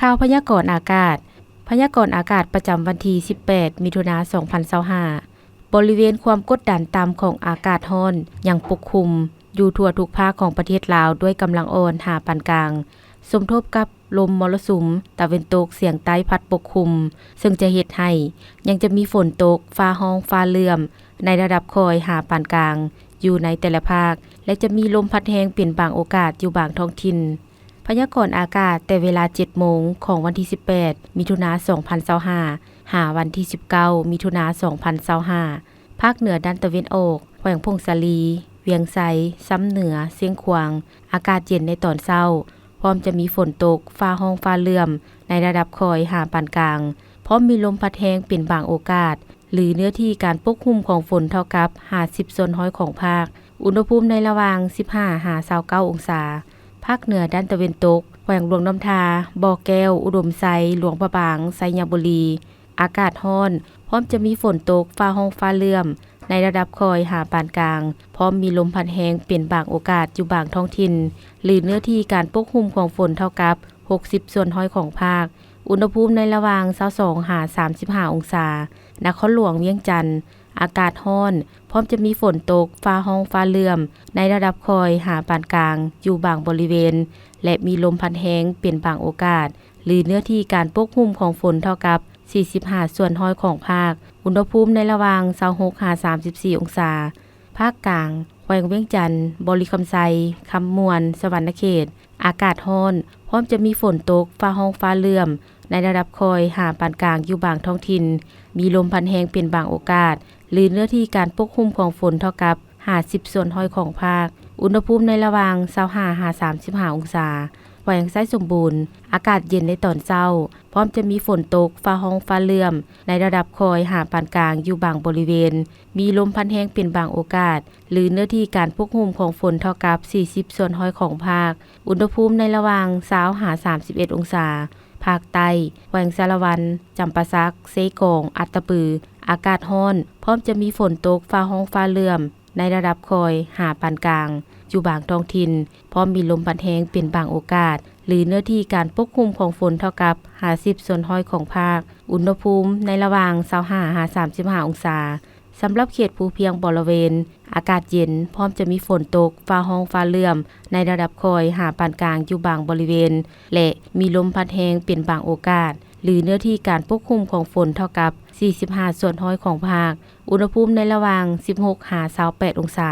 ຂ່າວພະຍາກອນອາກາດ. ພະຍາກອນອາກາດປະຈຳວັນທີສິບແປດ ມິຖຸນາ ສອງພັນຊາວຫ້າ. ບໍລິເວນຄວາມກົດດັນຕ່ຳຂອງອາກາດຮ້ອນຍັງປົກຄຸມຢູ່ທົ່ວທຸກພາກຂອງປະເທດລາວດ້ວຍກຳລັງອ່ອນຫາປານກາງ, ສົມທົບກັບລົມມໍລະສຸມຕາເວັນຕົກສຽງໃຕ້ພັດປົກຄຸມ, ເຊິ່ງຈະເຮັດໃຫ້ຍັງຈະມີຝົນຕົກ, ຟ້າຮ້ອງ, ຟ້າເຫຼື້ອມໃນລະດັບຄ່ອຍຫາປານກາງຢູ່ໃນແຕ່ລະພາກ ແລະ ຈະມີລົມພັດແຮງເປັນບາງໂອກາດຢູ່ບາງທ້ອງຖິ່ນ. ພະຍາກອນອາກາດແຕ່ເວລາເຈັດໂມງຂອງວັນທີສິບແປດ ມິຖຸນາ ສອງພັນຊາວຫ້າ ຫາວັນທີສິບເກົ້າ ມິຖຸນາ ສອງພັນຊາວຫ້າ, ພາກເໜືອດ້ານຕາເວັນອອກ, ແຂວງຜົ້ງສາລີ, ວຽງໄຊ, ຊຳເໜືອ, ຊຽງຂວາງ, ອາກາດເຢັນໃນຕອນເຊົ້າ, ພ້ອມຈະມີຝົນຕົກ, ຟ້າຮ້ອງ, ຟ້າເຫຼື້ອມໃນລະດັບຄ່ອຍຫາປານກາງ, ພ້ອມມີລົມພັດແຮງເປັນບາງໂອກາດ ຫຼືເນື້ອທີ່ການປົກຄຸມຂອງຝົນເທົ່າກັບຫ້າສິບສ່ວນຮ້ອຍຂອງພາກ. ອຸນຫະພູມໃນລະຫວ່າງສິບຫ້າຫາຊາວເກົ້າອົງສາ. ພາກເໜືອດ້ານຕາເວັນຕົກ, ແຂວງຫຼວງນ້ຳທາ, ບໍ່ແກ້ວ, ອຸດົມໄຊ, ຫຼວງພະບາງ, ໄຊຍະບູລີ, ອາກາດຮ້ອນ, ພ້ອມຈະມີຝົນຕົກ, ຟ້າຮ້ອງ, ຟ້າເຫຼື້ອມໃນລະດັບຄ່ອຍຫາປານກາງ, ພ້ອມມີລົມພັດແຮງເປັນບາງໂອກາດຢູ່ບາງທ້ອງຖິ່ນ ຫຼືເນື້ອທີ່ການປົກຄຸມຂອງຝົນເທົ່າກັບຫົກສິບສ່ວນຮ້ອຍຂອງພາກ. ອຸນຫະພູມໃນລະຫວ່າງຊາວສອງຫາສາມສິບຫ້າອົງສາ. ນະຄອນຫຼວງວຽງຈັນ, ອາກາດຮ້ອນ, ພ້ອມຈະມີຝົນຕົກ, ຟ້າຮ້ອງ, ຟ້າເຫຼື້ອມໃນລະດັບຄ່ອຍຫາປານກາງຢູ່ບາງບໍລິເວນ ແລະ ມີລົມພັດແຮງເປັນບາງໂອກາດ ຫຼືເນື້ອທີ່ການປົກຄຸມຂອງຝົນເທົ່າກັບສີ່ສິບຫ້າສ່ວນຮ້ອຍຂອງພາກ. ອຸນຫະພູມໃນລະຫວ່າງຊາວຫົກຫາສາມສິບສີ່ອົງສາ. ພາກກາງ, ແຂວງວຽງຈັນ, ບໍລິຄຳໄຊ, ຄຳມ່ວນ, ສະຫວັນນະເຂດ, ອາກາດຮ້ອນ, ພ້ອມຈະມີຝົນຕົກ, ຟ້າຮ້ອງ, ຟ້າເຫຼື້ອມໃນລະດັບຄ່ອຍຫາປານກາງຢູ່ບາງທ້ອງຖິ່ນ, ມີລົມພັດແຮງເປັນບາງໂອກາດ ຫຼືເນື້ອທີ່ການປົກຄຸມຂອງຝົນເທົ່າກັບຫ້າສິບສ່ວນຮ້ອຍຂອງພາກ. ອຸນຫະພູມໃນລະຫວ່າງຊາວຫ້າຫາສາມສິບຫ້າອົງສາ. ແຂວງໄຊສົມບູນ, ອາກາດເຢັນໃນຕອນເຊົ້າ, ພ້ອມຈະມີຝົນຕົກ, ຟ້າຮ້ອງ, ຟ້າເຫຼື້ອມໃນລະດັບຄ່ອຍຫາປານກາງຢູ່ບາງບໍລິເວນ, ມີລົມພັດແຮງເປັນບາງໂອກາດ ຫຼືເນື້ອທີ່ການປົກຄຸມຂອງຝົນເທົ່າກັບສີ່ສິບສ່ວນຮ້ອຍຂອງພາກ. ອຸນຫະພູມໃນລະຫວ່າງຊາວຫາສາມສິບເອັດອົງສາ. ພາກໃຕ້, ແຂວງສາລະວັນ, ຈຳປາສັກ, ເຊກອງ, ອັດຕະປື, ອາກາດຮ້ອນ, ພ້ອມຈະມີຝົນຕົກ, ຟ້າຮ້ອງ, ຟ້າເຫຼື້ອມໃນລະດັບຄ່ອຍຫາປານກາງຢູ່ບາງທ້ອງຖິ່ນ, ພ້ອມມີລົມພັດແຮງເປັນບາງໂອກາດ ຫຼືເນື້ອທີ່ການປົກຄຸມຂອງຝົນເທົ່າກັບຫ້າສິບສ່ວນຮ້ອຍຂອງພາກ. ອຸນຫະພູມໃນລະຫວ່າງຊາວຫ້າຫາສາມສິບຫ້າອົງສາ. ສຳລັບເຂດພູພຽງບໍລະເວນ, ອາກາດເຢັນ, ພ້ອມຈະມີຝົນຕົກ, ຟ້າຮ້ອງ, ຟ້າເຫຼື້ອມໃນລະດັບຄ່ອຍຫາປານກາງຢູ່ບາງບໍລິເວນ ແລະ ມີລົມພັດແຮງເປັນບາງໂອກາດ ຫຼືເນື້ອທີ່ການປົກຄຸມຂອງຝົນເທົ່າກັບສີ່ສິບຫ້າສ່ວນຮ້ອຍຂອງພາກ. ອຸນຫະພູມໃນລະຫວ່າງສິບຫົກຫາຊາວແປດອົງສາ.